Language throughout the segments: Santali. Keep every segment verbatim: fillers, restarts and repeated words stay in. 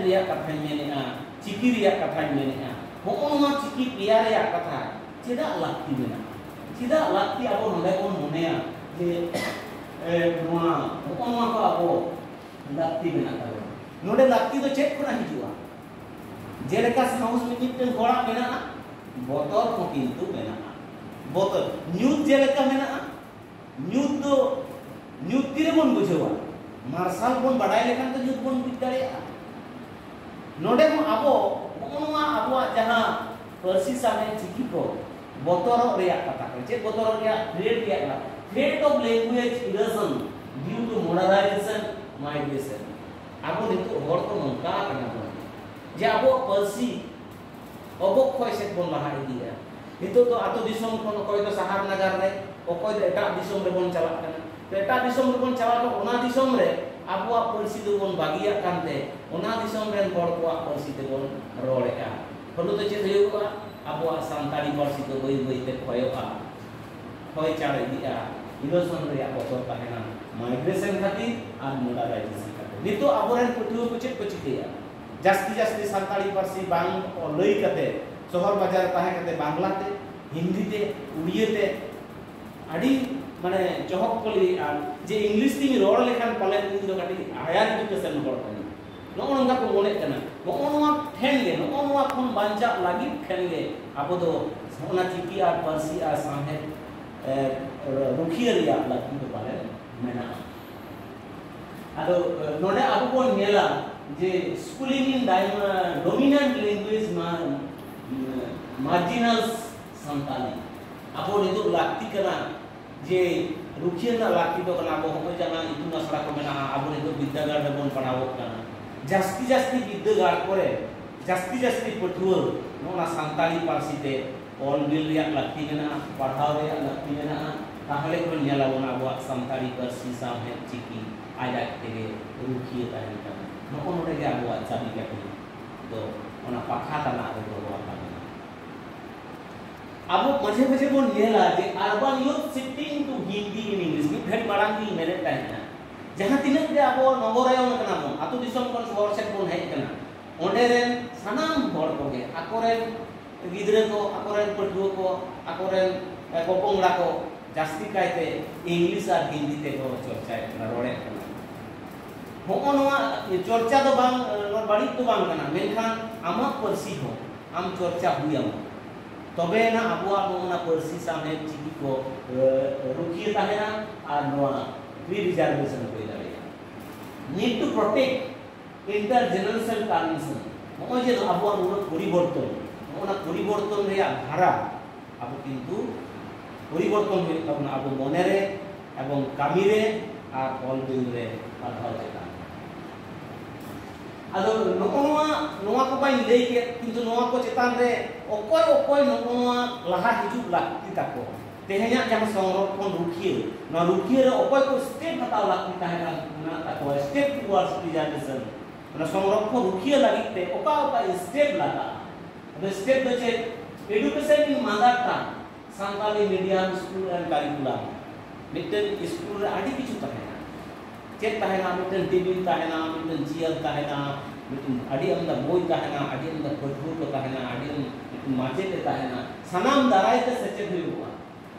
ᱨᱮᱭᱟᱜ ᱠᱟᱛᱷᱟᱧ ᱢᱮᱱᱮᱫᱼᱟ, ᱪᱤᱠᱤ ᱨᱮᱭᱟᱜ ᱠᱟᱛᱷᱟᱧ ᱢᱮᱱᱮᱫᱼᱟ, ᱦᱚᱸᱜᱼᱚ ᱱᱚᱣᱟ ᱪᱤᱠᱤ ᱯᱮᱭᱟ ᱨᱮᱭᱟᱜ ᱠᱟᱛᱷᱟ ᱪᱮᱫᱟᱜ ᱞᱟᱹᱠᱛᱤ ᱢᱮᱱᱟᱜᱼᱟ? ᱪᱮᱫᱟᱜ ᱞᱟᱹᱠᱛᱤ ᱟᱵᱚ ᱱᱚᱰᱮ ᱵᱚᱱ ᱢᱚᱱᱮᱭᱟ ᱡᱮ, ᱮ, ᱱᱚᱣᱟ, ᱦᱚᱸᱜᱼᱚ ᱱᱚᱣᱟ ᱠᱚ ᱟᱵᱚ ᱞᱟᱹᱠᱛᱤ ᱢᱮᱱᱟᱜ ᱛᱟᱵᱚᱱᱟ? ᱱᱚᱰᱮ ᱞᱟᱹᱠᱛᱤ ᱫᱚ ᱪᱮᱫ ᱠᱷᱚᱱᱟᱜ ᱦᱤᱡᱩᱜᱼᱟ? ᱡᱮᱞᱮᱠᱟ ᱥᱟᱦᱚᱥ ᱢᱤᱫ ᱢᱤᱫᱴᱟᱝ ᱦᱚᱲᱟᱜ ᱢᱮᱱᱟᱜᱼᱟ, ᱵᱚᱛᱚᱨ ᱦᱚᱸ ᱠᱤᱱᱛᱩ ᱢᱮᱱᱟᱜᱼᱟ᱾ ᱵᱚᱛᱚᱨ, ᱧᱩᱛ ᱡᱮᱞᱮᱠᱟ ᱢᱮᱱᱟᱜᱼᱟ, ᱧᱩᱛ ᱫᱚ, ᱧᱩᱛ ᱛᱤᱨᱮᱵᱚᱱ ᱵᱩᱡᱷᱟᱹᱣᱟ? ᱢᱟᱨᱥᱟᱞ ᱵᱚᱱ ᱵᱟᱰᱟᱭ ᱞᱮᱠᱷᱟᱱ ᱫᱚ ᱧᱩᱛ ᱵᱚᱱ ᱵᱩᱡᱽ ᱫᱟᱲᱮᱭᱟᱜᱼᱟ᱾ ᱱᱚᱰᱮ ᱦᱚᱸ ᱟᱵᱚ ᱱᱚᱜᱼᱚ ᱱᱚᱣᱟ ᱟᱵᱚᱣᱟᱜ ᱡᱟᱦᱟᱸ ᱯᱟᱹᱨᱥᱤ ᱥᱟᱶᱦᱮᱫ ᱪᱤᱠᱤ ᱠᱚ ᱵᱚᱛᱚᱨᱚᱜ ᱨᱮᱭᱟᱜ ᱠᱟᱛᱷᱟ ᱠᱚ, ᱪᱮᱫ ᱵᱚᱛᱚᱨᱚᱜ ᱨᱮᱭᱟᱜ? Threat ᱨᱮᱭᱟᱜ ᱠᱟᱛᱷᱟ, threat of language erosion due to modernization, migration. ᱟᱵᱚ ᱱᱤᱛᱚᱜ ᱦᱚᱲ ᱠᱚ ᱱᱚᱝᱠᱟ ᱟᱠᱟᱱᱟ ᱵᱚᱱ ᱡᱮ ᱟᱵᱚᱣᱟᱜ ᱯᱟᱹᱨᱥᱤ ᱚᱵᱚᱠᱷᱚᱭ ᱥᱮᱫ ᱵᱚᱱ ᱞᱟᱦᱟ ᱤᱫᱤᱭᱮᱫᱼᱟ᱾ ᱱᱤᱛᱚᱜ ᱫᱚ ᱟᱹᱛᱩ ᱫᱤᱥᱚᱢ ᱠᱷᱚᱱ ᱚᱠᱚᱭ ᱫᱚ ᱥᱟᱦᱟᱨ ᱱᱟᱜᱟᱨ ᱨᱮ, ᱚᱠᱚᱭ ᱫᱚ ᱮᱴᱟᱜ ᱫᱤᱥᱚᱢ ᱨᱮᱵᱚᱱ ᱪᱟᱞᱟᱜ ᱠᱟᱱᱟ᱾ ᱛᱚ, ᱮᱴᱟᱜ ᱫᱤᱥᱚᱢ ᱨᱮᱵᱚᱱ ᱪᱟᱞᱟᱣ ᱠᱚᱜ, ᱚᱱᱟ ᱫᱤᱥᱚᱢ ᱨᱮ ᱟᱵᱚᱣᱟᱜ ᱯᱟᱹᱨᱥᱤ ᱫᱚᱵᱚᱱ ᱵᱟᱹᱜᱤᱭᱟᱜ ᱠᱟᱱᱛᱮ, ᱚᱱᱟ ᱫᱤᱥᱚᱢ ᱨᱮᱱ ᱦᱚᱲ ᱠᱚᱣᱟᱜ ᱯᱟᱹᱨᱥᱤ ᱛᱮᱵᱚᱱ ᱨᱚᱲᱮᱫᱼᱟ᱾ ᱯᱷᱚᱞᱚ ᱫᱚ ᱪᱮᱫ ᱦᱩᱭᱩᱜᱼᱟ? ᱟᱵᱚᱣᱟᱜ ᱥᱟᱱᱛᱟᱲᱤ ᱯᱟᱹᱨᱥᱤ ᱫᱚ ᱵᱟᱹᱭ ᱵᱟᱹᱭ ᱛᱮ ᱠᱷᱚᱭᱚᱜᱼᱟ, ᱠᱷᱚᱭ ᱪᱟᱞ ᱤᱫᱤᱜᱼᱟ, erosion ᱨᱮᱭᱟᱜ ᱵᱚᱛᱚᱨ ᱛᱟᱦᱮᱱᱟ, migration ᱠᱷᱟᱹᱛᱤᱨ ᱟᱨ modernization ᱠᱷᱟᱹᱛᱤᱨ᱾ ᱱᱤᱛᱚᱜ ᱟᱵᱚᱨᱮᱱ ᱯᱟᱹᱴᱷᱩᱣᱟᱹ ᱠᱚ ᱪᱮᱫ ᱠᱚ ᱪᱤᱠᱟᱹᱭᱟ? ᱡᱟᱹᱥᱛᱤ ᱡᱟᱹᱥᱛᱤ ᱥᱟᱱᱛᱟᱲᱤ ᱯᱟᱹᱨᱥᱤ ᱵᱟᱝ ᱞᱟᱹᱭ ᱠᱟᱛᱮ, ᱥᱚᱦᱚᱨ ᱵᱟᱡᱟᱨ ᱨᱮ ᱛᱟᱦᱮᱸ ᱠᱟᱛᱮ ᱵᱟᱝᱞᱟ ᱛᱮ, ᱦᱤᱱᱫᱤ ᱛᱮ, ᱩᱲᱤᱭᱟᱹ ᱛᱮ, ᱟᱹᱰᱤ ᱢᱟᱱᱮ ᱪᱚᱦᱚᱠ ᱠᱚ ᱞᱟᱹᱭᱮᱫᱼᱟ ᱡᱮ English ᱛᱤᱧ ᱨᱚᱲ ᱞᱮᱠᱷᱟᱱ ᱯᱟᱞᱮᱱ ᱤᱧ ᱫᱚ ᱠᱟᱹᱴᱤᱡ higher education ᱦᱚᱲ ᱠᱟᱹᱱᱟᱹᱧ, ᱱᱚᱜᱼᱚ ᱱᱚᱝᱠᱟ ᱠᱚ ᱢᱚᱱᱮᱜ ᱠᱟᱱᱟ᱾ ᱱᱚᱜᱼᱚ ᱱᱚᱣᱟ ᱴᱷᱮᱱ ᱜᱮ, ᱱᱚᱜᱼᱚ ᱱᱚᱣᱟ ᱠᱷᱚᱱ ᱵᱟᱧᱪᱟᱜ ᱞᱟᱹᱜᱤᱫ ᱴᱷᱮᱱ ᱜᱮ ᱟᱵᱚ ᱫᱚ ᱚᱱᱟ ᱪᱤᱠᱤ ᱟᱨ ᱯᱟᱹᱨᱥᱤ ᱟᱨ ᱥᱟᱶᱦᱮᱫ, ᱮ, ᱨᱩᱠᱷᱤᱭᱟᱹ ᱨᱮᱭᱟᱜ ᱞᱟᱹᱠᱛᱤ ᱫᱚ ᱯᱟᱞᱮᱱ ᱢᱮᱱᱟᱜᱼᱟ᱾ ᱟᱫᱚ, ᱮ, ᱱᱚᱰᱮ ᱟᱵᱚ ᱵᱚᱱ ᱧᱮᱞᱟ ᱡᱮ schooling in dy-, dominant language ma-, marginal Santali. ᱟᱵᱚ ᱱᱤᱛᱚᱜ ᱞᱟᱹᱠᱛᱤ ᱠᱟᱱᱟ ᱡᱮ ᱨᱩᱠᱷᱤᱭᱟᱹ ᱨᱮᱱᱟᱜ ᱞᱟᱹᱠᱛᱤ ᱫᱚ ᱠᱟᱱᱟ, ᱟᱵᱚ ᱦᱚᱸᱜᱼᱚᱭ ᱡᱟᱦᱟᱸ ᱤᱛᱩᱱ ᱟᱥᱲᱟ ᱠᱚ ᱢᱮᱱᱟᱜᱼᱟ, ᱟᱵᱚ ᱱᱤᱛᱚᱜ ᱵᱤᱨᱫᱟᱹᱜᱟᱲ ᱨᱮᱵᱚᱱ ᱯᱟᱲᱦᱟᱣᱚᱜ ᱠᱟᱱᱟ, ᱡᱟᱹᱥᱛᱤ ᱡᱟᱹᱥᱛᱤ ᱵᱤᱨᱫᱟᱹᱜᱟᱲ ᱠᱚᱨᱮ ᱡᱟᱹᱥᱛᱤ ᱡᱟᱹᱥᱛᱤ ᱯᱟᱹᱴᱷᱩᱣᱟᱹ ᱱᱚᱜᱼᱚ ᱱᱟ ᱥᱟᱱᱛᱟᱲᱤ ᱯᱟᱹᱨᱥᱤ ᱛᱮ ᱚᱞ ᱵᱤᱞ ᱨᱮᱭᱟᱜ ᱞᱟᱹᱠᱛᱤ ᱢᱮᱱᱟᱜᱼᱟ, ᱯᱟᱲᱦᱟᱣ ᱨᱮᱭᱟᱜ ᱞᱟᱹᱠᱛᱤ ᱢᱮᱱᱟᱜᱼᱟ᱾ ᱛᱟᱦᱚᱞᱮ ᱠᱷᱚᱱ ᱧᱮᱞᱟᱵᱚᱱ ᱟᱵᱚᱣᱟᱜ ᱥᱟᱱᱛᱟᱲᱤ ᱯᱟᱹᱨᱥᱤ ᱥᱟᱶᱦᱮᱫ ᱪᱤᱠᱤ ᱟᱡ ᱟᱡ ᱛᱮᱜᱮ ᱨᱩᱠᱷᱤᱭᱟᱹ ᱛᱟᱦᱮᱱ ᱠᱟᱱᱟ᱾ ᱱᱚᱜᱼᱚ ᱱᱚᱰᱮ ᱜᱮ ᱟᱵᱚᱣᱟᱜ ᱪᱟᱹᱵᱤ ᱠᱟᱹᱴᱷᱤ ᱫᱚ ᱚᱱᱟ ᱯᱟᱛᱷᱟ ᱛᱟᱱᱟᱜ ᱨᱮ ᱫᱚᱦᱚ ᱟᱠᱟᱱᱟ᱾ ᱟᱵᱚ ᱢᱟᱡᱷᱮ ᱢᱟᱡᱷᱮ ᱵᱚᱱ ᱧᱮᱞᱟ ᱡᱮ urban youth shifting to Hindi in English᱾ ᱢᱤᱫ ᱜᱷᱟᱹᱲᱤ ᱢᱟᱲᱟᱝ ᱜᱤᱧ ᱢᱮᱱᱮᱫ ᱛᱟᱦᱮᱱᱟ ᱡᱟᱦᱟᱸ ᱛᱤᱱᱟᱹᱜ ᱜᱮ ᱟᱵᱚ ᱱᱚᱜᱚᱨᱟᱭᱚᱱ ᱠᱟᱱᱟ ᱵᱚᱱ, ᱟᱹᱛᱩ ᱫᱤᱥᱚᱢ ᱠᱷᱚᱱ ᱥᱚᱦᱚᱨ ᱥᱮᱫ ᱵᱚᱱ ᱦᱮᱡ ᱠᱟᱱᱟ, ᱚᱸᱰᱮ ᱨᱮᱱ ᱥᱟᱱᱟᱢ ᱦᱚᱲ ᱠᱚᱜᱮ ᱟᱠᱚᱨᱮᱱ ᱜᱤᱫᱽᱨᱟᱹ ᱠᱚ, ᱟᱠᱚᱨᱮᱱ ᱯᱟᱹᱴᱷᱩᱣᱟᱹ ᱠᱚ, ᱟᱠᱚᱨᱮᱱ ᱮ, ᱯᱚᱯᱚᱝᱲᱟ ᱠᱚ ᱡᱟᱹᱥᱛᱤ ᱠᱟᱭᱛᱮ ᱤᱝᱞᱤᱥ ᱟᱨ ᱦᱤᱱᱫᱤ ᱛᱮᱠᱚ ᱪᱚᱨᱪᱟᱭᱮᱫ ᱠᱟᱱᱟ, ᱨᱚᱲᱮᱫ ᱠᱟᱱᱟ᱾ ᱦᱚᱸᱜᱼᱚ ᱱᱚᱣᱟ ᱪᱚᱨᱪᱟ ᱫᱚ ᱵᱟᱝ, ᱮ, ᱱᱚᱣᱟ ᱵᱟᱹᱲᱤᱡ ᱫᱚ ᱵᱟᱝ ᱠᱟᱱᱟ, ᱢᱮᱱᱠᱷᱟᱱ ᱟᱢᱟᱜ ᱯᱟᱹᱨᱥᱤ ᱦᱚᱸ ᱟᱢ ᱪᱚᱨᱪᱟ ᱦᱩᱭ ᱟᱢᱟ, ᱛᱚᱵᱮ ᱮᱱᱟ ᱟᱵᱚᱣᱟᱜ ᱱᱚᱜᱼᱚ ᱱᱟ ᱯᱟᱹᱨᱥᱤ ᱥᱟᱶᱦᱮᱫ ᱪᱤᱠᱤ ᱠᱚ, ᱮ, ᱨᱩᱠᱷᱤᱭᱟᱹ ᱛᱟᱦᱮᱱᱟ ᱟᱨ ᱱᱚᱣᱟ ᱯᱨᱤ ᱨᱤᱡᱟᱨᱵᱷᱮᱥᱚᱱ ᱦᱩᱭ ᱫᱟᱲᱮᱭᱟᱜᱼᱟ᱾ Need to protect intergenerational transmission. ᱱᱚᱜᱼᱚᱭ ᱡᱮ ᱟᱵᱚᱣᱟᱜ ᱱᱩᱱᱟᱹᱜ ᱯᱚᱨᱤᱵᱚᱨᱛᱚᱱ, ᱱᱚᱜᱼᱚ ᱱᱟ ᱯᱚᱨᱤᱵᱚᱨᱛᱚᱱ ᱨᱮᱭᱟᱜ ᱫᱷᱟᱨᱟ ᱟᱵᱚ ᱠᱤᱱᱛᱩ ᱯᱚᱨᱤᱵᱚᱨᱛᱚᱱ ᱦᱩᱭᱩᱜ ᱛᱟᱵᱚᱱᱟ, ᱟᱵᱚ ᱢᱚᱱᱮ ᱨᱮ ᱮᱵᱚᱝ ᱠᱟᱹᱢᱤ ᱨᱮ ᱟᱨ ᱚᱞ ᱵᱤᱞ ᱨᱮ ᱯᱟᱲᱦᱟᱣ ᱪᱮᱛᱟᱱ ᱨᱮ᱾ ᱟᱫᱚ ᱱᱚᱜᱼᱚ ᱱᱚᱣᱟ, ᱱᱚᱣᱟ ᱠᱚ ᱵᱟᱹᱧ ᱞᱟᱹᱭ ᱠᱮᱫ, ᱠᱤᱱᱛᱩ ᱱᱚᱣᱟ ᱠᱚ ᱪᱮᱛᱟᱱ ᱨᱮ ᱚᱠᱚᱭ ᱚᱠᱚᱭ ᱱᱚᱜᱼᱚ ᱱᱚᱣᱟ ᱞᱟᱦᱟ ᱦᱤᱡᱩᱜ ᱞᱟᱹᱠᱛᱤ ᱛᱟᱠᱚ, ᱛᱮᱦᱮᱧᱟᱜ ᱡᱟᱦᱟᱸ ᱥᱚᱝᱨᱚᱠᱷᱚᱱ ᱨᱩᱠᱷᱤᱭᱟᱹ, ᱱᱚᱣᱟ ᱨᱩᱠᱷᱤᱭᱟᱹ ᱨᱮ ᱚᱠᱚᱭ ᱠᱚ ᱥᱴᱮᱯ ᱦᱟᱛᱟᱣ ᱞᱟᱹᱠᱛᱤ ᱛᱟᱦᱮᱸ ᱠᱟᱱᱟ ᱛᱟᱠᱚᱣᱟ, step towards preservation, ᱚᱱᱟ ᱥᱚᱝᱨᱚᱠᱷᱚᱱ ᱨᱩᱠᱷᱤᱭᱟᱹ ᱞᱟᱹᱜᱤᱫ ᱛᱮ ᱚᱠᱟ ᱚᱠᱟ ᱥᱴᱮᱯ ᱞᱟᱜᱟᱜᱼᱟ? ᱟᱫᱚ ᱥᱴᱮᱯ ᱫᱚ ᱪᱮᱫ? Education in mother tongue, Santali medium school and curriculum᱾ ᱢᱤᱫᱴᱮᱱ ᱥᱠᱩᱞ ᱨᱮ ᱟᱹᱰᱤ ᱠᱤᱪᱷᱩ ᱛᱟᱦᱮᱱᱟ᱾ ᱪᱮᱫ ᱛᱟᱦᱮᱱᱟ? ᱢᱤᱫᱴᱮᱱ ᱴᱮᱵᱤᱞ ᱛᱟᱦᱮᱱᱟ, ᱢᱤᱫᱴᱮᱱ ᱪᱮᱭᱟᱨ ᱛᱟᱦᱮᱱᱟ, ᱢᱤᱫᱴᱮᱱ ᱟᱹᱰᱤ ᱟᱢᱫᱟ ᱵᱳᱭ ᱛᱟᱦᱮᱱᱟ, ᱟᱹᱰᱤ ᱟᱢᱫᱟ ᱯᱟᱹᱴᱷᱩᱣᱟᱹ ᱠᱚ ᱛᱟᱦᱮᱱᱟ, ᱟᱹᱰᱤ ᱟᱢ-, ᱢᱤᱫᱴᱮᱱ ᱢᱟᱪᱮᱫ ᱮ ᱛᱟᱦᱮᱱᱟ᱾ ᱥᱟᱱᱟᱢ ᱫᱟᱨᱟᱭ ᱛᱮ ᱥᱮᱪᱮᱫ ᱦᱩᱭᱩᱜᱼᱟ᱾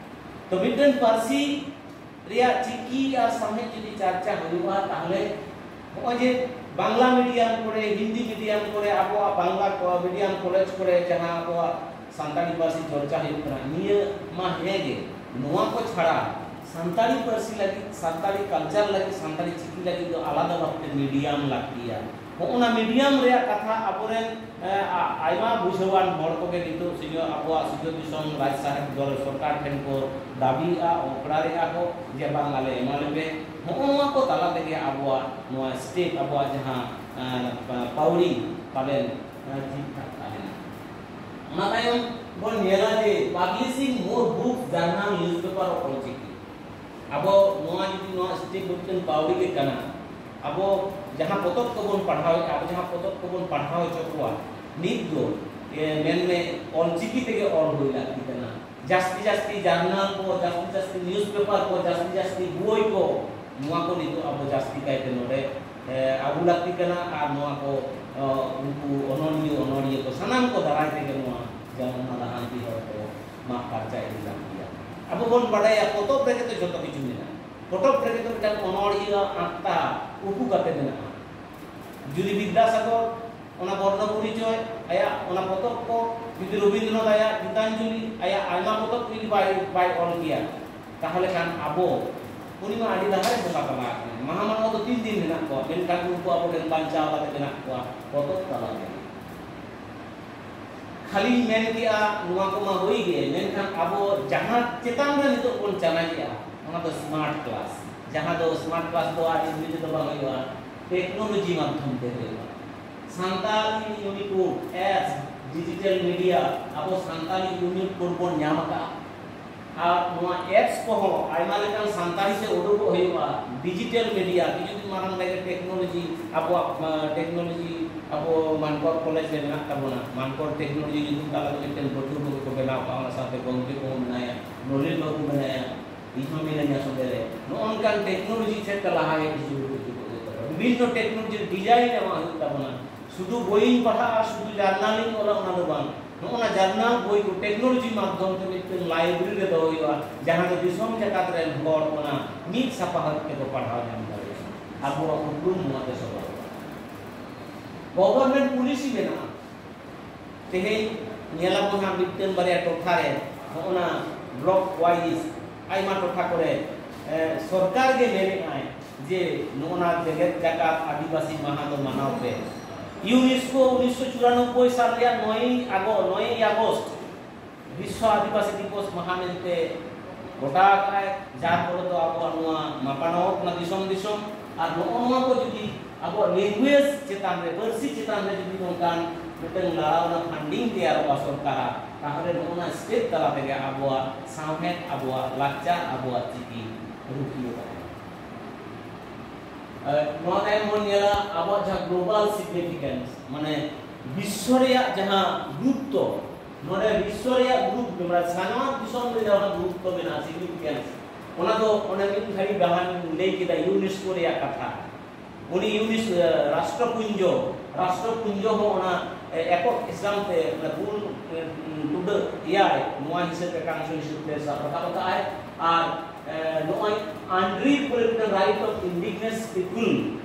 ᱛᱚ ᱢᱤᱫᱴᱮᱱ ᱯᱟᱹᱨᱥᱤ ᱨᱮᱭᱟᱜ ᱪᱤᱠᱤ ᱟᱨ ᱥᱟᱶᱦᱮᱫ ᱡᱩᱫᱤ ᱪᱟᱨᱪᱟ ᱦᱩᱭᱩᱜᱼᱟ, ᱛᱟᱦᱚᱞᱮ ᱱᱚᱜᱼᱚᱭ ᱡᱮ ᱵᱟᱝᱞᱟ medium ᱠᱚᱨᱮ, ᱦᱤᱱᱫᱤ medium ᱠᱚᱨᱮ, ᱟᱵᱚᱣᱟᱜ ᱵᱟᱝᱞᱟ ᱠᱚ-, medium ᱠᱚᱞᱮᱡᱽ ᱠᱚᱨᱮ ᱡᱟᱦᱟᱸ ᱟᱵᱚᱣᱟᱜ ᱥᱟᱱᱛᱟᱲᱤ ᱯᱟᱹᱨᱥᱤ ᱪᱚᱨᱪᱟ ᱦᱩᱭᱩᱜ ᱠᱟᱱᱟ, ᱱᱤᱭᱟᱹ ᱢᱟ ᱦᱮᱸ ᱜᱮ᱾ ᱱᱚᱣᱟ ᱠᱚ ᱪᱷᱟᱲᱟ ᱥᱟᱱᱛᱟᱲᱤ ᱯᱟᱹᱨᱥᱤ ᱞᱟᱹᱜᱤᱫ, ᱥᱟᱱᱛᱟᱲᱤ culture ᱞᱟᱹᱜᱤᱫ, ᱥᱟᱱᱛᱟᱲᱤ ᱪᱤᱠᱤ ᱞᱟᱹᱜᱤᱫ ᱫᱚ ᱟᱞᱟᱫᱟ ᱵᱷᱟᱵᱽᱛᱮ medium ᱞᱟᱹᱠᱛᱤᱭᱟ᱾ ᱦᱚᱸᱜᱼᱚ ᱱᱟ medium ᱨᱮᱭᱟᱜ ᱠᱟᱛᱷᱟ ᱟᱵᱚᱨᱮᱱ, ᱮ, ᱟ-, ᱟᱭᱢᱟ ᱵᱩᱡᱷᱟᱹᱣᱟᱱ ᱦᱚᱲ ᱠᱚᱜᱮ ᱱᱤᱛᱚᱜ ᱥᱤᱧᱚᱛ, ᱟᱵᱚᱣᱟᱜ ᱥᱤᱧᱚᱛ ᱫᱤᱥᱚᱢ ᱨᱟᱡᱽ ᱥᱟᱦᱮᱵᱽ ᱫᱚᱞ ᱥᱚᱨᱠᱟᱨ ᱴᱷᱮᱱ ᱠᱚ ᱫᱟᱹᱵᱤᱭᱮᱫᱼᱟ, ᱚᱠᱲᱟᱨᱮᱫᱼᱟ ᱠᱚ ᱡᱮ ᱵᱟᱝ, ᱟᱞᱮ ᱮᱢᱟ ᱞᱮᱯᱮ᱾ ᱦᱚᱸᱜᱼᱚ ᱱᱚᱣᱟ ᱠᱚ ᱛᱟᱞᱟ ᱛᱮᱜᱮ ᱟᱵᱚᱣᱟᱜ ᱱᱚᱣᱟ step, ᱟᱵᱚᱣᱟᱜ ᱡᱟᱦᱟᱸ, ᱮ, ᱯᱟᱹᱣᱲᱤ ᱯᱟᱞᱮᱱ, ᱮ, ᱴᱷᱤᱠ ᱴᱷᱟᱠ ᱛᱟᱦᱮᱱᱟ᱾ ᱚᱱᱟ ᱛᱟᱭᱚᱢ ᱵᱚᱱ ᱧᱮᱞᱟ ᱡᱮ publishing more books, journal, newspaper of Ol Chiki. ᱟᱵᱚ ᱱᱚᱣᱟ ᱡᱩᱫᱤ ᱱᱚᱣᱟ step ᱢᱤᱫᱴᱮᱱ ᱯᱟᱹᱣᱲᱤ ᱜᱮ ᱠᱟᱱᱟ, ᱟᱵᱚ ᱡᱟᱦᱟᱸ ᱯᱚᱛᱚᱵ ᱠᱚᱵᱚᱱ ᱯᱟᱲᱦᱟᱣᱮᱫᱼᱟ, ᱟᱵᱚ ᱡᱟᱦᱟᱸ ᱯᱚᱛᱚᱵ ᱠᱚᱵᱚᱱ ᱯᱟᱲᱦᱟᱣ ᱦᱚᱪᱚ ᱠᱚᱣᱟ, ᱱᱤᱛ ᱫᱚ, ᱮ, ᱢᱮᱱᱢᱮ ᱚᱞᱪᱤᱠᱤ ᱛᱮᱜᱮ ᱚᱞ ᱦᱩᱭ ᱞᱟᱹᱠᱛᱤ ᱠᱟᱱᱟ᱾ ᱡᱟᱹᱥᱛᱤ ᱡᱟᱹᱥᱛᱤ journal ᱠᱚ, ᱡᱟᱹᱥᱛᱤ ᱡᱟᱹᱥᱛᱤ newspaper ᱠᱚ, ᱡᱟᱹᱥᱛᱤ ᱡᱟᱹᱥᱛᱤ ᱵᱳᱭ ᱠᱚ, ᱱᱚᱣᱟ ᱠᱚ ᱱᱤᱛᱚᱜ ᱟᱵᱚ ᱡᱟᱹᱥᱛᱤ ᱠᱟᱭᱛᱮ ᱱᱚᱰᱮ, ᱮ, ᱟᱹᱜᱩ ᱞᱟᱹᱠᱛᱤ ᱠᱟᱱᱟ᱾ ᱟᱨ ᱱᱚᱣᱟ ᱠᱚ, ᱚ, ᱩᱱᱠᱩ ᱚᱱᱚᱞᱤᱭᱟᱹ, ᱚᱱᱚᱞᱤᱭᱟᱹ ᱠᱚ ᱥᱟᱱᱟᱢ ᱠᱚ ᱫᱟᱨᱟᱭ ᱛᱮᱜᱮ ᱱᱚᱣᱟ ᱡᱟᱱᱟᱢ ᱞᱟᱦᱟᱱᱛᱤ ᱦᱚᱨ ᱠᱚ ᱢᱟᱜ ᱯᱷᱟᱨᱪᱟ ᱤᱫᱤ ᱞᱟᱹᱠᱛᱤᱭᱟ᱾ ᱟᱵᱚ ᱵᱚᱱ ᱵᱟᱰᱟᱭᱟ, ᱯᱚᱛᱚᱵ ᱨᱮᱜᱮ ᱛᱚ ᱡᱚᱛᱚ ᱠᱤᱪᱷᱩ ᱢᱮᱱᱟᱜᱼᱟ᱾ ᱯᱚᱛᱚᱵ ᱨᱮᱜᱮ ᱛᱚ ᱢᱤᱫᱴᱟᱝ ᱚᱱᱚᱲᱦᱤᱭᱟᱹ ᱟᱜ ᱟᱛᱢᱟ ᱩᱠᱩ ᱠᱟᱛᱮ ᱢᱮᱱᱟᱜᱼᱟ᱾ ᱡᱩᱫᱤ ᱵᱤᱫᱽᱫᱟᱥᱟᱜᱚᱨ ᱚᱱᱟ ᱵᱚᱨᱱᱚ ᱯᱚᱨᱤᱪᱚᱭ, ᱟᱭᱟᱜ ᱚᱱᱟ ᱯᱚᱛᱚᱵ ᱠᱚ, ᱡᱩᱫᱤ ᱨᱚᱵᱤᱱᱫᱨᱚᱱᱟᱛᱷ ᱟᱭᱟᱜ ᱜᱤᱛᱟᱧᱡᱚᱞᱤ, ᱟᱭᱟᱜ ᱟᱭᱢᱟ ᱯᱚᱛᱚᱵ ᱡᱩᱫᱤ ᱵᱟᱭ, ᱵᱟᱭ ᱚᱞ ᱠᱮᱭᱟ, ᱛᱟᱦᱚᱞᱮ ᱠᱷᱟᱱ ᱟᱵᱚ, ᱩᱱᱤ ᱢᱟ ᱟᱹᱰᱤ ᱞᱟᱦᱟ ᱨᱮ ᱵᱚᱸᱜᱟ ᱛᱟᱞᱟ ᱟᱠᱟᱱᱟᱭ᱾ ᱢᱟᱦᱟ ᱢᱟᱱᱣᱟ ᱫᱚ ᱛᱤᱱ ᱫᱤᱱ ᱢᱮᱱᱟᱜ ᱠᱚᱣᱟ, ᱢᱮᱱᱠᱷᱟᱱ ᱩᱱᱠᱩ ᱟᱵᱚ ᱴᱷᱮᱱ ᱵᱟᱧᱪᱟᱣ ᱠᱟᱛᱮ ᱢᱮᱱᱟᱜ ᱠᱚᱣᱟ ᱯᱚᱛᱚᱵ ᱛᱟᱞᱟ ᱛᱮ᱾ ᱠᱷᱟᱹᱞᱤᱧ ᱢᱮᱱ ᱠᱮᱜᱼᱟ, ᱱᱚᱣᱟ ᱠᱚᱢᱟ ᱦᱩᱭ ᱜᱮ, ᱢᱮᱱᱠᱷᱟᱱ ᱟᱵᱚ ᱡᱟᱦᱟᱸ ᱪᱮᱛᱟᱱ ᱨᱮ ᱱᱤᱛᱚᱜ ᱵᱚᱱ ᱪᱟᱱᱟᱪᱮᱜᱼᱟ, ᱚᱱᱟ ᱫᱚ smart class᱾ ᱡᱟᱦᱟᱸ ᱫᱚ smart class ᱫᱚ ᱟᱨ ᱤᱝᱨᱮᱡᱤ ᱫᱚ ᱵᱟᱝ ᱦᱩᱭᱩᱜᱼᱟ, technology ᱢᱟᱫᱽᱫᱷᱚᱢ ᱛᱮ ᱦᱩᱭᱩᱜᱼᱟ᱾ Santali Unicode, apps, digital media, ᱟᱵᱚ ᱥᱟᱱᱛᱟᱞᱤ Unicode ᱵᱚᱱ ᱧᱟᱢ ᱟᱠᱟᱫᱼᱟ᱾ ᱟᱨ ᱱᱚᱣᱟ apps ᱠᱚᱦᱚᱸ ᱟᱭᱢᱟ ᱞᱮᱠᱟᱱ ᱥᱟᱱᱛᱟᱲᱤ ᱛᱮ ᱩᱰᱩᱠᱚᱜ ᱦᱩᱭᱩᱜᱼᱟ, digital media᱾ ᱠᱤᱪᱷᱩ ᱫᱤᱱ ᱢᱟᱲᱟᱝ ᱨᱮᱜᱮ technology, ᱟᱵᱚᱣᱟᱜ, ᱟᱸ, technology ᱟᱵᱚ ᱢᱟᱱᱠᱚᱨ ᱠᱚᱞᱮᱡᱽ ᱨᱮ ᱢᱮᱱᱟᱜ ᱛᱟᱵᱚᱱᱟ᱾ ᱢᱟᱱᱠᱚᱨ technology ᱧᱩᱛᱩᱢ ᱛᱟᱞᱟ ᱛᱮ ᱢᱤᱫᱴᱮᱱ ᱯᱟᱹᱴᱷᱩᱣᱟᱹ ᱠᱚᱜᱮ ᱠᱚ ᱵᱮᱱᱟᱣ ᱠᱟᱜᱼᱟ, ᱚᱱᱟ ᱥᱟᱶᱛᱮ ᱜᱚᱢᱠᱮ ᱠᱚᱦᱚᱸ ᱢᱮᱱᱟᱭᱟ, ᱱᱚᱞᱤᱱ ᱵᱟᱹᱵᱩ ᱢᱮᱱᱟᱭᱟ, ᱤᱧ ᱦᱚᱸ ᱢᱤᱱᱟᱹᱧᱟ ᱥᱚᱸᱜᱮ ᱨᱮ᱾ ᱱᱚᱜᱼᱚ ᱱᱚᱝᱠᱟᱱ technology ᱥᱮᱫ ᱛᱮ ᱞᱟᱦᱟ ᱦᱮᱡ ᱦᱤᱡᱩᱜ ᱦᱩᱭᱩᱜ ᱛᱟᱵᱚᱱᱟ᱾ ᱵᱤᱵᱷᱤᱱᱱᱚ technology design ᱮᱢᱟᱜ ᱦᱩᱭᱩᱜ ᱛᱟᱵᱚᱱᱟ᱾ ᱥᱩᱫᱷᱩ ᱵᱳᱭᱤᱧ ᱯᱟᱲᱦᱟᱜᱼᱟ, ᱥᱩᱫᱷᱩ journal ᱤᱧ ᱚᱞᱟ, ᱚᱱᱟ ᱫᱚ ᱵᱟᱝ᱾ ᱱᱚᱜᱼᱚ ᱱᱟ journal ᱵᱳᱭ ᱠᱚ technology ᱢᱟᱫᱽᱫᱷᱚᱢ ᱛᱮ ᱢᱤᱫᱴᱮᱱ library ᱨᱮ ᱫᱚᱦᱚ ᱦᱩᱭᱩᱜᱼᱟ, ᱡᱟᱦᱟᱸ ᱫᱚ ᱫᱤᱥᱚᱢ ᱡᱟᱠᱟᱛ ᱨᱮᱱ ᱦᱚᱲ ᱚᱱᱟ ᱢᱤᱫ ᱥᱟᱯᱟᱦᱟᱛ ᱛᱮᱠᱚ ᱯᱟᱲᱦᱟᱣ ᱧᱟᱢ ᱫᱟᱲᱮᱭᱟᱜᱼᱟ᱾ ᱟᱵᱚᱣᱟᱜ ᱩᱯᱨᱩᱢ ᱱᱚᱣᱟ ᱛᱮ ᱥᱚᱫᱚᱨᱚᱜᱼᱟ᱾ Government policy ᱢᱮᱱᱟᱜᱼᱟ᱾ ᱛᱮᱦᱮᱧ ᱧᱮᱞᱟᱵᱚᱱ ᱦᱟᱸᱜ ᱢᱤᱫᱴᱮᱱ ᱵᱟᱨᱭᱟ ᱴᱚᱴᱷᱟ ᱨᱮ ᱱᱚᱜᱼᱚ ᱱᱟ block wise ᱟᱭᱢᱟ ᱴᱚᱴᱷᱟ ᱠᱚᱨᱮ, ᱮ, ᱥᱚᱨᱠᱟᱨ ᱜᱮ ᱢᱮᱱᱮᱫᱼᱟᱭ ᱡᱮ ᱱᱚᱜᱼᱚ ᱱᱟ ᱡᱮᱜᱮᱛ ᱡᱟᱠᱟᱛ ᱟᱹᱫᱤᱵᱟᱹᱥᱤ ᱢᱟᱦᱟ ᱫᱚ ᱢᱟᱱᱟᱣ ᱯᱮ᱾ UNESCO ᱩᱱᱤᱥᱥᱚ ᱪᱩᱨᱟᱱᱚᱵᱵᱳᱭ ᱥᱟᱞ ᱨᱮᱭᱟᱜ ᱱᱚᱭ ᱟᱜᱚ-, ᱱᱚᱭ ᱟᱜᱚᱥᱴ ᱵᱤᱥᱥᱚ ᱟᱹᱫᱤᱵᱟᱹᱥᱤ ᱫᱤᱵᱚᱥ ᱢᱟᱦᱟ ᱢᱮᱱᱛᱮ ᱜᱚᱴᱟ ᱟᱠᱟᱫᱼᱟᱭ, ᱡᱟᱨ ᱯᱷᱚᱞᱮ ᱫᱚ ᱟᱵᱚᱣᱟᱜ ᱱᱚᱣᱟ ᱢᱟᱯᱟᱱᱚᱜ ᱠᱟᱱᱟ ᱫᱤᱥᱚᱢ ᱫᱤᱥᱚᱢ᱾ ᱟᱨ ᱱᱚᱜᱼᱚ ᱱᱚᱣᱟ ᱠᱚ ᱡᱩᱫᱤ ᱟᱵᱚᱣᱟᱜ language ᱪᱮᱛᱟᱱ ᱨᱮ, ᱯᱟᱹᱨᱥᱤ ᱪᱮᱛᱟᱱ ᱨᱮ ᱡᱩᱫᱤ ᱱᱚᱝᱠᱟᱱ ᱢᱤᱫᱴᱟᱝ ᱞᱟᱲᱟᱣᱱᱟ funding ᱛᱮᱭᱟᱨᱚᱜᱼᱟ ᱥᱚᱨᱠᱟᱨᱟᱜ, ᱛᱟᱦᱚᱞᱮ ᱱᱚᱜᱼᱚ ᱱᱟ state ᱛᱟᱞᱟ ᱛᱮᱜᱮ ᱟᱵᱚᱣᱟᱜ ᱥᱟᱶᱦᱮᱫ, ᱟᱵᱚᱣᱟᱜ ᱞᱟᱠᱪᱟᱨ, ᱟᱵᱚᱣᱟᱜ ᱪᱤᱠᱤ ᱨᱩᱠᱷᱤᱭᱟᱹ ᱛᱟᱦᱮᱱᱟ᱾ ᱟᱨ ᱱᱚᱣᱟ ᱛᱟᱭᱚᱢ ᱵᱚᱱ ᱧᱮᱞᱟ ᱟᱵᱚᱣᱟᱜ ᱡᱟᱦᱟᱸ global significance, ᱢᱟᱱᱮ ᱵᱤᱥᱥᱚ ᱨᱮᱭᱟᱜ ᱡᱟᱦᱟᱸ ᱜᱩᱨᱩᱛᱛᱚ, ᱱᱚᱰᱮ ᱵᱤᱥᱥᱚ ᱨᱮᱭᱟᱜ ᱜᱩᱨᱩᱛᱛᱚ, ᱢᱟᱱᱮ ᱥᱟᱱᱟᱢ ᱫᱤᱥᱚᱢ ᱨᱮ ᱡᱟᱦᱟᱸ ᱜᱩᱨᱩᱛᱛᱚ ᱢᱮᱱᱟᱜᱼᱟ, significance, ᱚᱱᱟ ᱫᱚ ᱚᱱᱮ ᱢᱤᱫ ᱜᱷᱟᱹᱲᱤ ᱞᱟᱦᱟᱧ ᱞᱟᱹᱭ ᱠᱮᱫᱟ, ᱭᱩᱱᱮᱥᱠᱳ ᱨᱮᱭᱟᱜ ᱠᱟᱛᱷᱟ᱾ ᱩᱱᱤ ᱭᱩᱱᱮᱥ-, ᱨᱟᱥᱴᱨᱚᱯᱩᱧᱡᱚ, ᱨᱟᱥᱴᱨᱚᱯᱩᱧᱡᱚ ᱦᱚᱸ ᱚᱱᱟ, ᱮ, ᱮᱠᱚᱠ ᱦᱤᱥᱟᱵ ᱛᱮ ᱚᱱᱟ ᱜᱩᱱ, ᱮ, ᱴᱩᱰᱟᱹᱜ ᱮᱭᱟᱭ, ᱱᱚᱣᱟ ᱦᱤᱥᱟᱹᱵ ᱛᱮ ᱠᱟᱝᱥᱚ ᱦᱤᱥᱟᱹᱵ ᱛᱮ ᱥᱟᱵ ᱨᱟᱠᱟᱵ ᱟᱠᱟᱫ ᱟᱭ᱾ ᱟᱨ, ᱮ, ᱱᱚᱜᱼᱚᱭ ᱟᱱᱰᱨᱤ ᱯᱚᱨᱤᱵᱚᱨᱛᱚᱱ, right of indigenous people,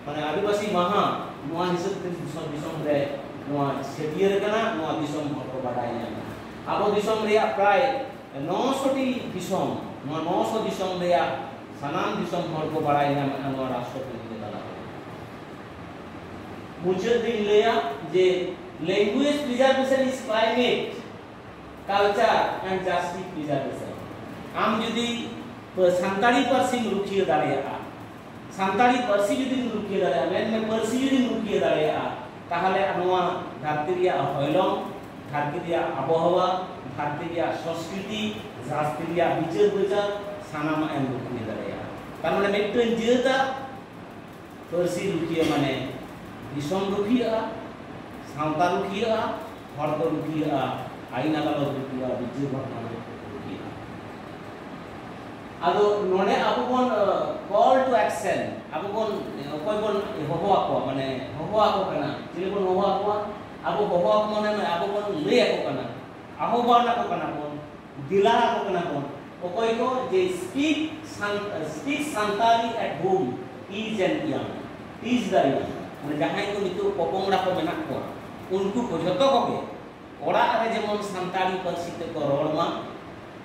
ᱢᱟᱱᱮ ᱟᱹᱫᱤᱵᱟᱹᱥᱤ ᱢᱟᱦᱟ, ᱱᱚᱣᱟ ᱦᱤᱥᱟᱹᱵ ᱛᱮ ᱫᱤᱥᱚᱢ, ᱫᱤᱥᱚᱢ ᱨᱮ ᱱᱚᱣᱟ ᱪᱷᱟᱹᱴᱭᱟᱹᱨ ᱠᱟᱱᱟ, ᱱᱚᱣᱟ ᱫᱤᱥᱚᱢ ᱦᱚᱲ ᱠᱚ ᱵᱟᱰᱟᱭ ᱧᱟᱢᱟ᱾ ᱟᱵᱚ ᱫᱤᱥᱚᱢ ᱨᱮᱭᱟᱜ ᱯᱨᱟᱭ ᱱᱚᱥᱚ ᱴᱤ ᱫᱤᱥᱚᱢ, ᱱᱚᱣᱟ ᱱᱚᱥᱚ ᱫᱤᱥᱚᱢ ᱨᱮᱭᱟᱜ ᱥᱟᱱᱟᱢ ᱫᱤᱥᱚᱢ ᱦᱚᱲ ᱠᱚ ᱵᱟᱲᱟᱭ ᱧᱟᱢᱮᱫᱼᱟ ᱱᱚᱣᱟ ᱨᱟᱥᱴᱨᱚᱯᱚᱛᱤ ᱛᱟᱞᱟᱛᱮ᱾ ᱢᱩᱪᱟᱹᱫ ᱨᱤᱧ ᱞᱟᱹᱭᱟ ᱡᱮ language preservation is climate, culture and justice preservation. ᱟᱢ ᱡᱩᱫᱤ ᱯᱟᱹ-, ᱥᱟᱱᱛᱟᱲᱤ ᱯᱟᱹᱨᱥᱤᱢ ᱨᱩᱠᱷᱤᱭᱟᱹ ᱫᱟᱲᱮᱭᱟᱜᱼᱟ, ᱥᱟᱱᱛᱟᱲᱤ ᱯᱟᱹᱨᱥᱤ ᱡᱩᱫᱤᱢ ᱨᱩᱠᱷᱤᱭᱟᱹ ᱫᱟᱲᱮᱭᱟᱜᱼᱟ, ᱢᱮᱱᱢᱮ ᱯᱟᱹᱨᱥᱤ ᱡᱩᱫᱤᱢ ᱨᱩᱠᱷᱤᱭᱟᱹ ᱫᱟᱲᱮᱭᱟᱜᱼᱟ, ᱛᱟᱦᱚᱞᱮ ᱱᱚᱣᱟ ᱫᱷᱟᱹᱨᱛᱤ ᱨᱮᱭᱟᱜ ᱦᱚᱭᱞᱚᱝ, ᱫᱷᱟᱹᱨᱛᱤ ᱨᱮᱭᱟᱜ ᱟᱵᱚᱦᱟᱣᱟ, ᱫᱷᱟᱹᱨᱛᱤ ᱨᱮᱭᱟᱜ ᱥᱚᱝᱥᱠᱨᱤᱛᱤ, ᱫᱷᱟᱹᱨᱛᱤ ᱨᱮᱭᱟᱜ ᱵᱤᱪᱟᱹᱨ ᱵᱟᱪᱟᱨ, ᱥᱟᱱᱟᱢᱟᱜ ᱮᱢ ᱨᱩᱠᱷᱤᱭᱟᱹ ᱫᱟᱲᱮᱭᱟᱜᱼᱟ᱾ ᱛᱟᱨ ᱢᱟᱱᱮ ᱢᱤᱫᱴᱟᱝ ᱡᱟᱹᱛᱟᱜ ᱯᱟᱹᱨᱥᱤ ᱨᱩᱠᱷᱤᱭᱟᱹ ᱢᱟᱱᱮ ᱫᱤᱥᱚᱢ ᱨᱩᱠᱷᱤᱭᱟᱹᱜᱼᱟ, ᱥᱟᱶᱛᱟ ᱨᱩᱠᱷᱤᱭᱟᱹᱜᱼᱟ, ᱦᱚᱲ ᱠᱚ ᱨᱩᱠᱷᱤᱭᱟᱹᱜᱼᱟ, ᱟᱹᱭᱤᱱ ᱟᱫᱟᱞᱚᱛ ᱨᱩᱠᱷᱤᱭᱟᱹᱜᱼᱟ, ᱵᱤᱪᱟᱹᱨ ᱵᱷᱟᱵᱽᱱᱟ ᱨᱩᱠᱷᱤᱭᱟᱹᱜᱼᱟ᱾ ᱟᱫᱚ ᱱᱚᱰᱮ ᱟᱵᱚ ᱵᱚᱱ, ᱟᱸ, call to action, ᱟᱵᱚ ᱵᱚᱱ, ᱚᱠᱚᱭ ᱵᱚᱱ ᱦᱚᱦᱚ ᱟᱠᱚᱣᱟ, ᱢᱟᱱᱮ ᱦᱚᱦᱚ ᱟᱠᱚ ᱠᱟᱱᱟ, ᱪᱤᱞᱤ ᱵᱚᱱ ᱦᱚᱦᱚ ᱟᱠᱚᱣᱟ? ᱟᱵᱚ ᱦᱚᱦᱚ ᱟᱠᱚ ᱢᱟᱱᱮ ᱟᱵᱚ ᱵᱚᱱ ᱞᱟᱹᱭ ᱟᱠᱚ ᱠᱟᱱᱟ, ᱟᱦᱚᱵᱟᱱ ᱟᱠᱚ ᱠᱟᱱᱟ ᱵᱚᱱ, ᱫᱮᱞᱟ ᱟᱠᱚ ᱠᱟᱱᱟ ᱵᱚᱱ᱾ ᱚᱠᱚᱭ ᱠᱚ? ᱡᱮ speak San-, speak Santali at home, teach and young, teach the young, ᱢᱟᱱᱮ ᱡᱟᱦᱟᱸᱭ ᱠᱚ ᱱᱤᱛᱚᱜ ᱯᱚᱯᱚᱝᱲᱟ ᱠᱚ ᱢᱮᱱᱟᱜ ᱠᱚᱣᱟ, ᱩᱱᱠᱩ ᱠᱚ ᱡᱷᱚᱛᱚ ᱠᱚᱜᱮ ᱚᱲᱟᱜ ᱨᱮ ᱡᱮᱢᱚᱱ ᱥᱟᱱᱛᱟᱲᱤ ᱯᱟᱹᱨᱥᱤ ᱛᱮᱠᱚ ᱨᱚᱲ ᱢᱟ,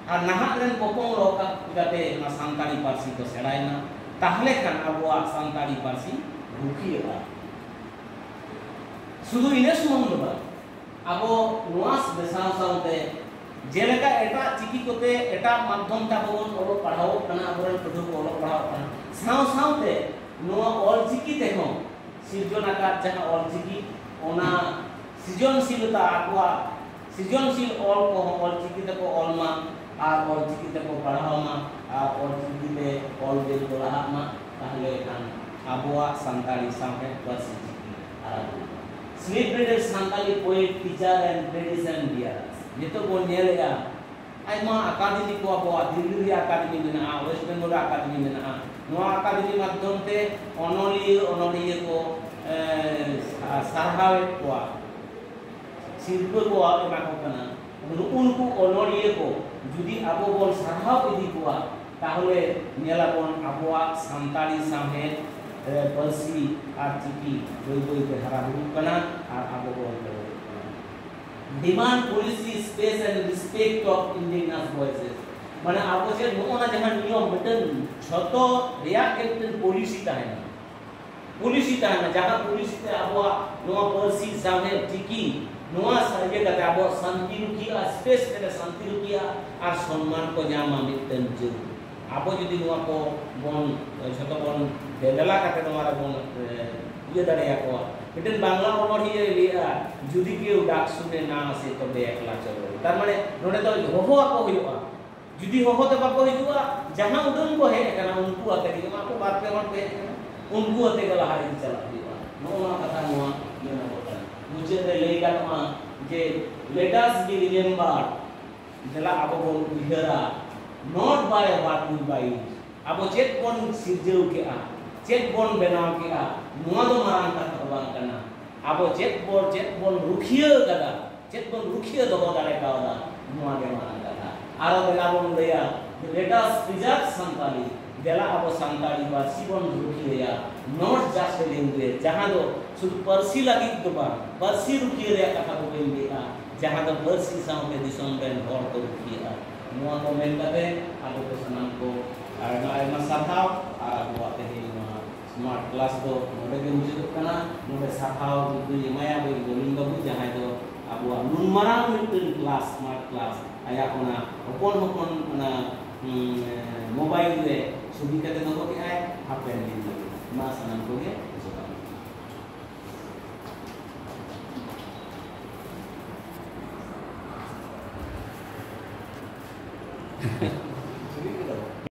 ᱟᱨ ᱱᱟᱦᱟᱜ ᱨᱮᱱ ᱯᱚᱯᱚᱝᱲᱟ ᱠᱚ ᱡᱟᱛᱮ ᱚᱱᱟ ᱥᱟᱱᱛᱟᱲᱤ ᱯᱟᱹᱨᱥᱤ ᱠᱚ ᱥᱮᱬᱟᱭ ᱢᱟ, ᱛᱟᱦᱞᱮ ᱠᱷᱟᱱ ᱟᱵᱚᱣᱟᱜ ᱥᱟᱱᱛᱟᱲᱤ ᱯᱟᱹᱨᱥᱤ ᱨᱩᱠᱷᱤᱭᱟᱹᱜᱼᱟ᱾ ᱥᱩᱫᱷᱩ ᱤᱱᱟᱹ ᱥᱩᱢᱩᱝ ᱫᱚ ᱵᱟᱝ, ᱟᱵᱚ ᱱᱚᱣᱟ ᱥᱟᱶ ᱥᱟᱶᱛᱮ ᱡᱮᱞᱮᱠᱟ ᱮᱴᱟᱜ ᱪᱤᱠᱤ ᱠᱚᱛᱮ ᱮᱴᱟᱜ ᱢᱟᱫᱽᱫᱷᱚᱢ ᱛᱮ ᱟᱵᱚ ᱵᱚᱱ ᱚᱞᱚᱜ ᱯᱟᱲᱦᱟᱣᱚᱜ ᱠᱟᱱᱟ, ᱟᱵᱚᱨᱮᱱ ᱯᱟᱹᱴᱷᱩᱣᱟᱹ ᱠᱚ ᱚᱞᱚᱜ ᱯᱟᱲᱦᱟᱣᱚᱜ ᱠᱟᱱᱟ, ᱥᱟᱶ ᱥᱟᱶᱛᱮ ᱱᱚᱣᱟ ᱚᱞ ᱪᱤᱠᱤ ᱛᱮᱦᱚᱸ ᱥᱤᱨᱡᱚᱱ ᱟᱠᱟᱫ ᱡᱟᱦᱟᱸ ᱚᱞ ᱪᱤᱠᱤ, ᱚᱱᱟ ᱥᱨᱤᱡᱚᱱᱥᱤᱞᱚᱛᱟ, ᱟᱠᱚᱣᱟᱜ ᱥᱨᱤᱡᱚᱱᱥᱤᱞ ᱚᱞ ᱠᱚᱦᱚᱸ ᱚᱞ ᱪᱤᱠᱤ ᱛᱮᱠᱚ ᱚᱞ ᱢᱟ ᱟᱨ ᱚᱞ ᱪᱤᱠᱤ ᱛᱮᱠᱚ ᱯᱟᱲᱦᱟᱣ ᱢᱟ ᱟᱨ ᱚᱞ ᱪᱤᱠᱤ ᱛᱮ ᱚᱞ ᱵᱮᱞ ᱠᱚ ᱞᱟᱦᱟᱜ ᱢᱟ, ᱛᱟᱦᱞᱮ ᱠᱷᱟᱱ ᱟᱵᱚᱣᱟᱜ ᱥᱟᱱᱛᱟᱲᱤ ᱥᱟᱶᱦᱮᱫ ᱯᱟᱹᱨᱥᱤ ᱪᱤᱠᱤ ᱦᱟᱨᱟ ᱵᱩᱨᱩᱜᱼᱟ᱾ Celebrated Santali poet, teacher and tradition bearers, ᱱᱤᱛᱚᱜ ᱵᱚᱱ ᱧᱮᱞᱮᱜᱼᱟ ᱟᱭᱢᱟ ᱟᱠᱟᱫᱮᱢᱤ ᱠᱚ, ᱟᱵᱚᱣᱟᱜ ᱫᱤᱞᱞᱤ ᱨᱮ ᱟᱠᱟᱫᱮᱢᱤ ᱢᱮᱱᱟᱜᱼᱟ, ᱳᱭᱮᱥᱴ ᱵᱮᱝᱜᱚᱞ ᱨᱮ ᱟᱠᱟᱫᱮᱢᱤ ᱢᱮᱱᱟᱜᱼᱟ᱾ ᱱᱚᱣᱟ ᱟᱠᱟᱫᱮᱢᱤ ᱢᱟᱫᱽᱫᱷᱚᱢ ᱛᱮ ᱚᱱᱚᱞᱤᱭᱟᱹ, ᱚᱱᱚᱞᱤᱭᱟᱹ ᱠᱚ, ᱮ, ᱥᱟ-, ᱥᱟᱨᱦᱟᱣᱮᱫ ᱠᱚᱣᱟ, ᱥᱤᱨᱯᱟᱹ ᱠᱚ ᱮᱢᱟ ᱠᱚ ᱠᱟᱱᱟ᱾ ᱱᱩᱜᱼᱩ ᱱᱩᱠᱩ ᱚᱱᱚᱞᱤᱭᱟᱹ ᱠᱚ ᱡᱩᱫᱤ ᱟᱵᱚ ᱵᱚᱱ ᱥᱟᱨᱦᱟᱣ ᱤᱫᱤ ᱠᱚᱣᱟ, ᱛᱟᱦᱚᱞᱮ ᱧᱮᱞᱟᱵᱚᱱ ᱟᱵᱚᱣᱟᱜ ᱥᱟᱱᱛᱟᱲᱤ ᱥᱟᱶᱦᱮᱫ, ᱮ, ᱯᱟᱹᱨᱥᱤ ᱟᱨ ᱪᱤᱠᱤ ᱵᱟᱹᱭ ᱵᱟᱹᱭ ᱛᱮ ᱦᱟᱨᱟ ᱵᱩᱨᱩᱜ ᱠᱟᱱᱟ ᱟᱨ ᱟᱵᱚ ᱵᱚᱱ ᱵᱮᱲᱮᱫᱚᱜ ᱠᱟᱱᱟ᱾ Demand policy space and respect of indigenous voices. ᱢᱟᱱᱮ ᱟᱵᱚ ᱪᱮᱫ ᱱᱚᱜᱼᱚ ᱱᱟ ᱡᱟᱦᱟᱸ ᱱᱤᱭᱚᱢ ᱢᱤᱫᱴᱮᱱ ᱡᱷᱚᱛᱚ ᱨᱮᱭᱟᱜ ᱜᱮ ᱢᱤᱫᱴᱮᱱ ᱯᱚᱞᱤᱥᱤ ᱛᱟᱦᱮᱱᱟ, ᱯᱚᱞᱤᱥᱤ ᱛᱟᱦᱮᱱᱟ, ᱡᱟᱦᱟᱸ ᱯᱚᱞᱤᱥᱤ ᱛᱮ ᱟᱵᱚᱣᱟᱜ ᱱᱚᱣᱟ ᱯᱟᱹᱨᱥᱤ, ᱥᱟᱶᱦᱮᱫ, ᱪᱤᱠᱤ, ᱱᱚᱣᱟ ᱥᱟᱹᱨᱤᱭᱟᱹ ᱠᱟᱛᱮ ᱟᱵᱚᱣᱟᱜ ᱥᱟᱱᱛᱤ ᱨᱩᱠᱷᱤᱭᱟᱹᱜᱼᱟ, ᱥᱯᱮᱥ ᱨᱮ ᱥᱟᱱᱛᱤ ᱨᱩᱠᱷᱤᱭᱟᱹᱜᱼᱟ ᱟᱨ ᱥᱚᱱᱢᱟᱱ ᱠᱚ ᱧᱟᱢᱟ ᱢᱤᱫᱴᱮᱱ ᱡᱟᱹᱛ᱾ ᱟᱵᱚ ᱡᱩᱫᱤ ᱱᱚᱣᱟ ᱠᱚ ᱵᱚᱱ, ᱡᱷᱚᱛᱚ ᱵᱚᱱ ᱵᱮᱫᱮᱞᱟ ᱠᱟᱛᱮ ᱱᱚᱣᱟ ᱨᱮᱵᱚᱱ, ᱮ, ᱤᱭᱟᱹ ᱫᱟᱲᱮᱭᱟᱠᱚᱣᱟ᱾ ᱢᱤᱫᱴᱮᱱ ᱵᱟᱝᱞᱟ ᱚᱱᱚᱬᱦᱤᱭᱟᱹᱭ ᱞᱟᱹᱭᱮᱜᱼᱟ, "ᱡᱩᱫᱤ ᱠᱮᱣ ᱰᱟᱠ ᱥᱩᱱᱮ ᱱᱟ ᱟᱥᱮ ᱛᱚᱵᱮ ᱮᱠᱞᱟ ᱪᱚᱞᱚ᱾" ᱛᱟᱨ ᱢᱟᱱᱮ ᱱᱚᱰᱮ ᱫᱚ ᱦᱚᱦᱚ ᱟᱠᱚ ᱦᱩᱭᱩᱜᱼᱟ᱾ ᱡᱩᱫᱤ ᱦᱚᱦᱚ ᱛᱮ ᱵᱟᱠᱚ ᱦᱤᱡᱩᱜᱼᱟ, ᱡᱟᱦᱟᱸ ᱩᱰᱟᱹᱝ ᱠᱚ ᱦᱮᱡ ᱟᱠᱟᱱᱟ, ᱩᱱᱠᱩ ᱟᱛᱮ ᱜᱮ, ᱱᱚᱣᱟ ᱠᱚ ᱵᱟᱨ ᱯᱮ ᱦᱚᱲ ᱠᱚ ᱦᱮᱡ ᱟᱠᱟᱱᱟ, ᱩᱱᱠᱩ ᱟᱛᱮ ᱜᱮ ᱞᱟᱦᱟ ᱤᱫᱤ ᱪᱟᱞᱟᱜ ᱦᱩᱭᱩᱜᱼᱟ᱾ ᱱᱚᱜᱼᱚ ᱱᱚᱣᱟ ᱠᱟᱛᱷᱟ ᱱᱚᱣᱟ ᱢᱮᱱᱚᱜᱚᱜ ᱠᱟᱱᱟ᱾ ᱢᱩᱪᱟᱹᱫ ᱨᱮ ᱞᱟᱹᱭ ᱜᱟᱱᱚᱜᱼᱟ ᱡᱮ, "Let us be remembered", ᱫᱮᱞᱟ ᱟᱵᱚ ᱵᱚᱱ ᱩᱭᱦᱟᱹᱨᱟ, "not by what we build", ᱟᱵᱚ ᱪᱮᱫ ᱵᱚᱱ ᱥᱤᱨᱡᱟᱹᱣ ᱠᱮᱜᱼᱟ, ᱪᱮᱫ ᱵᱚᱱ ᱵᱮᱱᱟᱣ ᱠᱮᱜᱼᱟ, ᱱᱚᱣᱟ ᱫᱚ ᱢᱟᱨᱟᱝ ᱠᱟᱛᱷᱟ ᱫᱚ ᱵᱟᱝ ᱠᱟᱱᱟ᱾ ᱟᱵᱚ ᱪᱮᱫ ᱵᱚᱱ, ᱪᱮᱫ ᱵᱚᱱ ᱨᱩᱠᱷᱤᱭᱟᱹ ᱠᱟᱫᱟ, ᱪᱮᱫ ᱵᱚᱱ ᱨᱩᱠᱷᱤᱭᱟᱹ ᱫᱚᱦᱚ ᱫᱟᱲᱮ ᱠᱟᱣᱫᱟ, ᱱᱚᱣᱟ ᱜᱮ ᱢᱟᱨᱟᱝ ᱠᱟᱛᱷᱟ᱾ ᱟᱨᱚ ᱫᱮᱞᱟ ᱵᱚᱱ ᱞᱟᱹᱭᱟ, "Let us preserve Santali", ᱫᱮᱞᱟ ᱟᱵᱚ ᱥᱟᱱᱛᱟᱲᱤ ᱯᱟᱹᱨᱥᱤ ᱵᱚᱱ ᱨᱩᱠᱷᱤᱭᱟᱹᱭᱟ, not just a language, ᱡᱟᱦᱟᱸ ᱫᱚ ᱥᱩᱫᱷᱩ ᱯᱟᱹᱨᱥᱤ ᱞᱟᱹᱜᱤᱫ ᱫᱚ ᱵᱟᱝ, ᱯᱟᱹᱨᱥᱤ ᱨᱩᱠᱷᱤᱭᱟᱹ ᱨᱮᱭᱟᱜ ᱠᱟᱛᱷᱟ ᱫᱚ ᱵᱟᱹᱧ ᱞᱟᱹᱭᱟ, ᱡᱟᱦᱟᱸ ᱫᱚ ᱯᱟᱹᱨᱥᱤ ᱥᱟᱶᱛᱮ ᱫᱤᱥᱚᱢ ᱨᱮᱱ ᱦᱚᱲ ᱠᱚ ᱨᱩᱠᱷᱤᱭᱟᱹᱜᱼᱟ᱾ ᱱᱚᱣᱟ ᱠᱚ ᱢᱮᱱ ᱠᱟᱛᱮ ᱟᱵᱚ ᱠᱚ ᱥᱟᱱᱟᱢ ᱠᱚ ᱟᱭᱢᱟ ᱟᱭᱢᱟ ᱥᱟᱨᱦᱟᱣ ᱟᱨ ᱟᱵᱚᱣᱟᱜ ᱛᱮᱦᱮᱧ ᱱᱚᱣᱟ ᱥᱢᱟᱨᱴ ᱠᱞᱟᱥ ᱫᱚ ᱱᱚᱰᱮ ᱜᱮ ᱢᱩᱪᱟᱹᱫᱚᱜ ᱠᱟᱱᱟ᱾ ᱱᱚᱰᱮ ᱥᱟᱨᱦᱟᱣ ᱫᱚᱧ ᱮᱢᱟᱭᱟ ᱵᱟᱹᱭ ᱜᱳᱵᱤᱱ ᱵᱟᱹᱵᱩ, ᱡᱟᱦᱟᱸᱭ ᱫᱚ ᱟᱵᱚᱣᱟᱜ ᱱᱩᱱ ᱢᱟᱨᱟᱝ ᱢᱤᱫᱴᱮᱱ ᱠᱞᱟᱥ, ᱥᱢᱟᱨᱴ ᱠᱞᱟᱥ, ᱟᱭᱟᱜ ᱚᱱᱟ ᱦᱚᱯᱚᱱ ᱦᱚᱯᱚᱱ ᱚᱱᱟ, ᱩᱸ, ᱢᱳᱵᱟᱭᱤᱞ ᱨᱮ ᱪᱷᱚᱵᱤ ᱠᱟᱛᱮ ᱫᱚᱦᱚ ᱠᱮᱜᱼᱟᱭ ᱦᱟᱯᱮᱱ ᱫᱤᱱ ᱞᱟᱹᱜᱤᱫ᱾ ᱢᱟ ᱥᱟᱱᱟᱢ ᱠᱚᱜᱮ ᱡᱚᱦᱟᱨ᱾